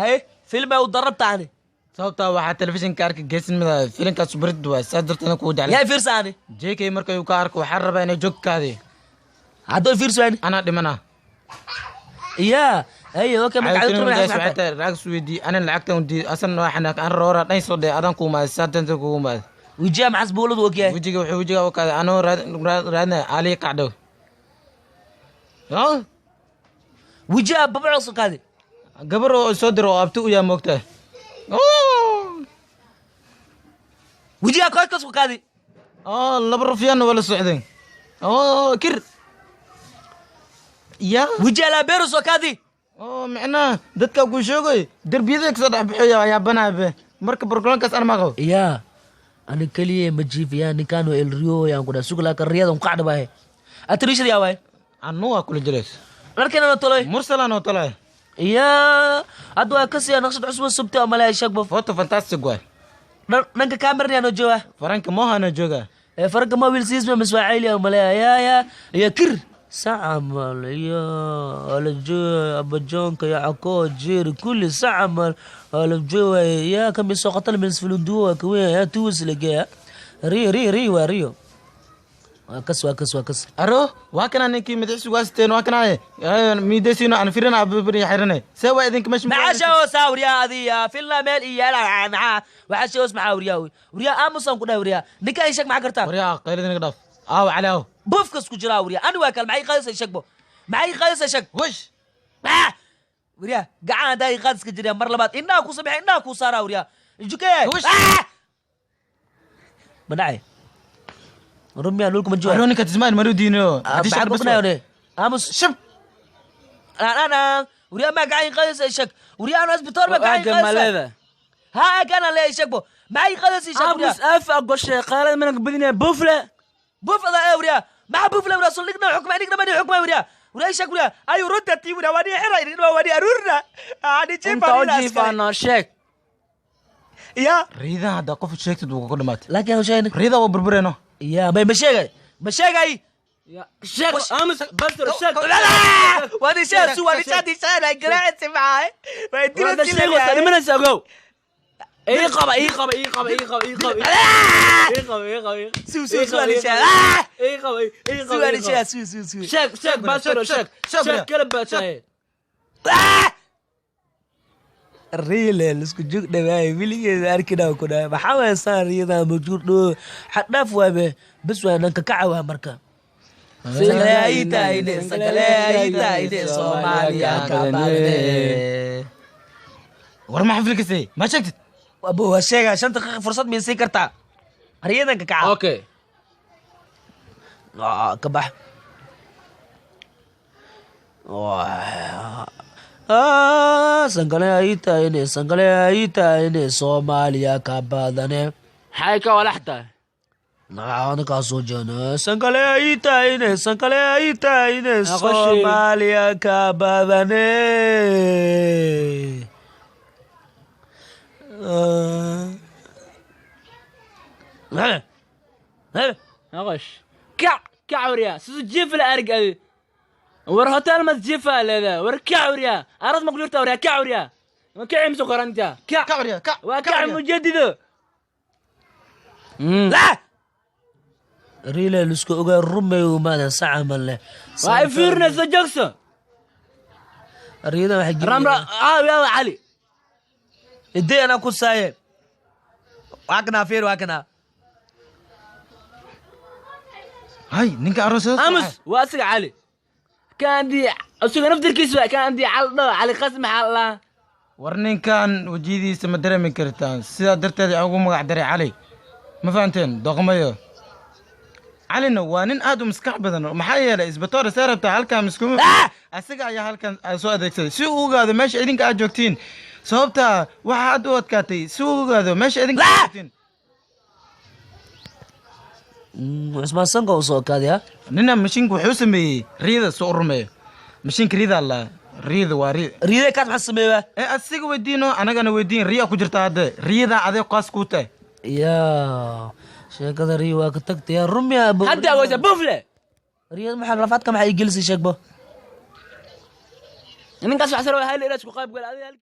Haye, filmay u darabtaani. Sababtaa waxaa telefishinka arka geesinimada filinkaas barid waay, saas darteedna kugu jeclay. Yaa fiirsaani? JK marka uu ka arko, waxaan rabaa inay joogkaadi. Haddoo fiirsaani? Anaa dhimana. Ya, haye, okay, marka Waxay tahay lacag is weydii, anan lacagtan u asan waxaan an roora dhan soo dhee adan ku imaad, saas darteed kugu imaad. Wejiga maxas buuladu ogyahay. Wejiga wuxuu wejiga u kaaday anoo raadna aliya kacdhow. Wejiga babacoo soo kaadi. Gabar oo soo diro oo abti u yaa moogtahay. Wejiga koodkas ku kaadi. Oo laba rufyaan wala socdeen oo kir ya. Wejiga laabeero soo kaadi. Oo micnaha dadka kuu sheegay derbiyada kasoo dhex bixiyo ayaa banaabe marka barkulankaas ana ma qabo. Ya, ani keliya ma jiifiya ninkaan oo elriyo yaan ku dhahay suglaaka riyada un qacdha baahe atriishada yaa waay. Anu waa kula jireys. Dharkana na tolay. Mursalan oo tolay. Ya, hadda waa kasiya naqshad cusub subta oo malaya shagbo. Photo fantastic waay. Dhanka kamerna yaa noo jooga? Faranka mohana jooga. Ee faranka ma wiil siisma maswaacayli oo malaya ya ya ya kir sacamal ya alajo abajoonka ya cako jeeri kulli sacamal alajo ya kami soo qatal min sfulunduwa kawe ya tuus lageya ri ri ri waa riyo waa kas waa kas waa kas. Aro waa kana ninkii madaxiisu waasiteen, waa kana miidaysiino aan firina abubari xirane see waa idinka meesha. Maxaa sheegaysaa wariyaa adiya filna meel iyo maxaa waxaa sheegays maxaa wariyaa wariyaa aamusan ku dhahay wariyaa ninka ay sheeg maxaa kartaa. Waryaa qaylada naga dhaaf, aaw cali aaw. Buufkas ku jiraa wariyaa ani waa kale maxay qaadaysaa sheegbo maxay qaadaysaa sheeg. Wish. Ah! Wariyaa gacan haddaa i qaadiska jiryaa mar labaad indhaha ku sameeya indhaha kuu saaraa wariyaa juke. Wish. Ah! Ma dhacay rumiyaa dhulka ma jooga. Aro ninka tismaan maru diino. Maxaa ku banaayone aamus. Shab. Ana wariyaa maa gacan i qaadaysaa sheeg wariyaa ana asbitoor ma gacan i Aaga qaadaysaa. Maleeda. Ha kana leeyahay sheegbo maxay qaadaysaa sheeg wariyaa. Aamus af agoshe qaalad mana badinaya buufle. Buuf ada ee wariyaa maxaa buuf le wariyaa suldhigna xukma dhigna mani xukma wariyaa wariyaa sheeg wariyaa ayu runta tii wariyaa wani xira dhigna wani aruurna ani Inta u jiifaa noo sheeg. Ya. Riidaha haddaa qof sheegtid wuu ku dhamaatay. Laakiin hawshayn. Riidaa waa burbureeno. Ya may ma sheegay ma sheegay. Sheeg aamus basro sheeg. Wani sheeg su wani shadi sheeg garaacsi maay way. Wada sheeg wasa dhimanaysa ogow. Ii qaba ii qaba ii qaba ii qaba ii qaba ii qaba ii qaba. Su su su wani sheeg. Ii qaba ii su qaba. Wani sheeg su su su. Sheeg sheeg basro sheeg sheeg kala baataye. Riile lisku jug dhawaay weligeeda arkinaa ku dhahay maxaa waay saan riyada majuur dho xad dhaaf waabe bas waa dhanka kaca waa marka sagaleaytaayne sagaleaytaayne Soomaaliya kabadne. War ma xafilkasay ma sheegtid? Abo waa sheegaa 5 daqiiqa fursad miin siin kartaa riyadanka kaca. Okay. Ah, ka bax. Ah, sangale ay tahayne sangale ay tahayne Soomaaliya ka badane. Maxay ka walaxtahay? Ninkaasoo jeena sangale ay tahayne sangale ay tahayne. Aqoshi. Soomaaliya ka badane. Ah. Eh, eh. Aqosh kac kac waryaa siduu jiif la arag adi war hotel ma jiifa leedahay war kac waryaa arad ma ku jirta waryaa kac waryaa ma kaci mise qoranta kac. Kac waryaa kac. Waa kac mujadido. La riile lisku ogaa rumay umaada sacaman leh. Waa fiirinaysa joogso. Riyada waxay Ramra aaw yaa Cali. Idee anaa ku saaye waa kanaa fiir waa kanaa. Hay ninka aroosada. Aamus waa asiga Cali kaandi asiga naftirkiisa waa kaandi Cali dho Cali qasmi xalla. War ninkan wejiyadiisa ma dareemi kartaan, sidaa darteed aan ugu magac daray Cali, ma fahanteen doqmayo? Calina waa nin aad u maskax badan, maxaa yeelay isbatoore see rabtaa halkan miskuma asiga ayaa halkan soo adeegsaday si uu ogaado meesha idinka aad joogtiin, sababtaa waxa aad u adkaatay si uu ogaado meesha idinka aad joogtiin. Cusmaan sanka u soo kaadi ha. Nina mashiinka wuxuu sameeyey riida soo u rumeeyo mashiinka riida la riida waa riida. Riide kaas maxaa sameeyaa? Ee asiga weydiino anagana weydiin riya ku jirta hadde riyada adeeg qaas kuu tahay. Ya sheekada riyo waa ka tagtaya rumiya. Hadda aweysa buufle. Riyada maxaa rafaadka maxaa igelisay sheegbo. Ninkaas wax sar waa hal ila isku qayb gal adiga.